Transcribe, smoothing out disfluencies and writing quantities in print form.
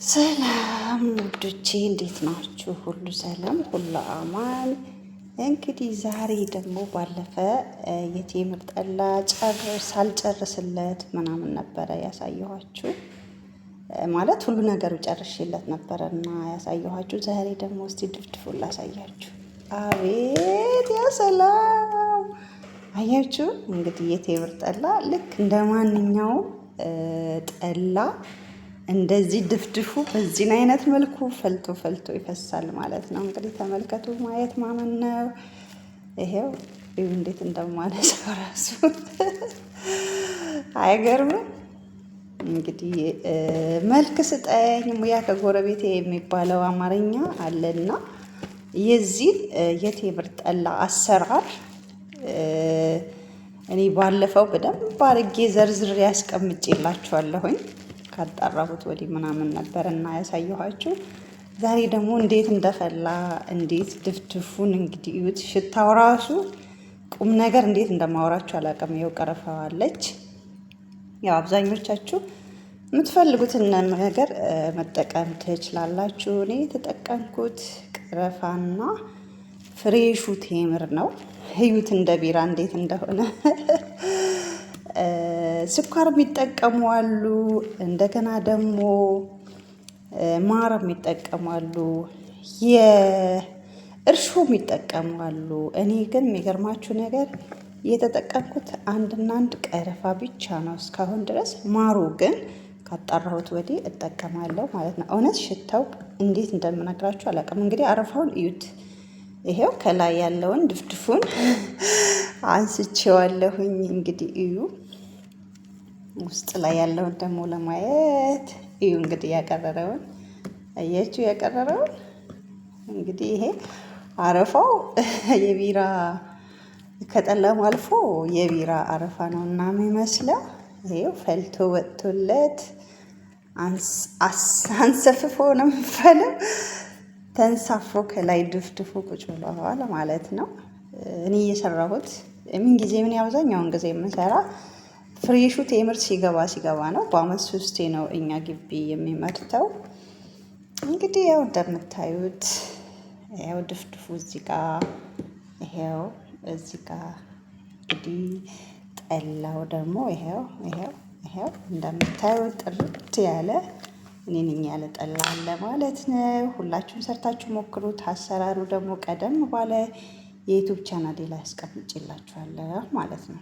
ሰላም ውዶቼ እንዴት ናችሁ? ሁሉ ሰላም፣ ሁሉ አማን። እንግዲህ ዛሬ ደግሞ ባለፈ የቴምር ጠላ ሳልጨርስለት ምናምን ነበረ ያሳየኋችሁ። ማለት ሁሉ ነገሩ ጨርሼለት ነበረ እና ያሳየኋችሁ። ዛሬ ደግሞ እስቲ ድፍድፉን ላሳያችሁ። አቤት ያ ሰላም! አያችሁ እንግዲህ የቴምር ጠላ ልክ እንደ ማንኛውም ጠላ እንደዚህ ድፍድፉ በዚህን አይነት መልኩ ፈልቶ ፈልቶ ይፈሳል ማለት ነው። እንግዲህ ተመልከቱ፣ ማየት ማመን ነው። ይሄው እዩ እንዴት እንደማነሳው ራሱ አይገርምም? እንግዲህ መልክ ስጠኝ ሙያ ከጎረቤቴ የሚባለው አማርኛ አለና የዚህ የቴምር ጠላ አሰራር እኔ ባለፈው በደንብ አድርጌ ዘርዝሬ ያስቀምጬላችኋለሁኝ። ካጣራሁት ወዲህ ምናምን ነበር እና ያሳየኋችሁ። ዛሬ ደግሞ እንዴት እንደፈላ እንዴት ድፍድፉን እንግዲህ እዩት። ሽታው ራሱ ቁም ነገር እንዴት እንደማወራችሁ አላውቅም። ይኸው ቀረፋዋለች። ያው አብዛኞቻችሁ የምትፈልጉትን ነገር መጠቀም ትችላላችሁ። እኔ የተጠቀምኩት ቀረፋና fresh ኡ ቴምር ነው። እዩት እንደ ቢራ እንዴት እንደሆነ። ስኳር የሚጠቀሙ አሉ። እንደገና ደግሞ ማር የሚጠቀሙ አሉ። የእርሾ የሚጠቀሙ አሉ። እኔ ግን የሚገርማችሁ ነገር የተጠቀምኩት አንድና አንድ ቀረፋ ብቻ ነው እስካሁን ድረስ። ማሩ ግን ካጣራሁት ወዲህ እጠቀማለሁ ማለት ነው። እውነት ሽታው እንዴት እንደምነግራችሁ አላውቅም። እንግዲህ አረፋውን እዩት። ይሄው ከላይ ያለውን ድፍድፉን አንስቼዋለሁኝ። እንግዲህ እዩ ውስጥ ላይ ያለውን ደግሞ ለማየት እዩ። እንግዲህ ያቀረረውን አያችሁ፣ ያቀረረውን እንግዲህ ይሄ አረፋው የቢራ ከጠላም አልፎ የቢራ አረፋ ነው እና የሚመስለው ይሄው ፈልቶ ወጥቶለት አንሰፍፎ ነው የሚባለው። ተንሳፎ ከላይ ድፍድፉ ቁጭ ብለዋል ማለት ነው። እኔ እየሰራሁት ምን ጊዜ ምን አብዛኛውን ጊዜ የምሰራ fresh ኡ ቴምር ሲገባ ሲገባ ነው። በአመት ሶስቴ ነው እኛ ግቢ የሚመርተው። እንግዲህ ያው እንደምታዩት ያው ድፍድፉ እዚህ ጋ ይሄው እዚህ ጋ እንግዲህ ጠላው ደግሞ ይሄው ይሄው ይሄው እንደምታዩት ጥርት ያለ እኔ ነኝ ያለ ጠላ አለ ማለት ነው። ሁላችሁም ሰርታችሁ ሞክሩት። አሰራሩ ደግሞ ቀደም ባለ የ YouTube ቻናሌ ላይ አስቀምጬላችኋለሁ ማለት ነው።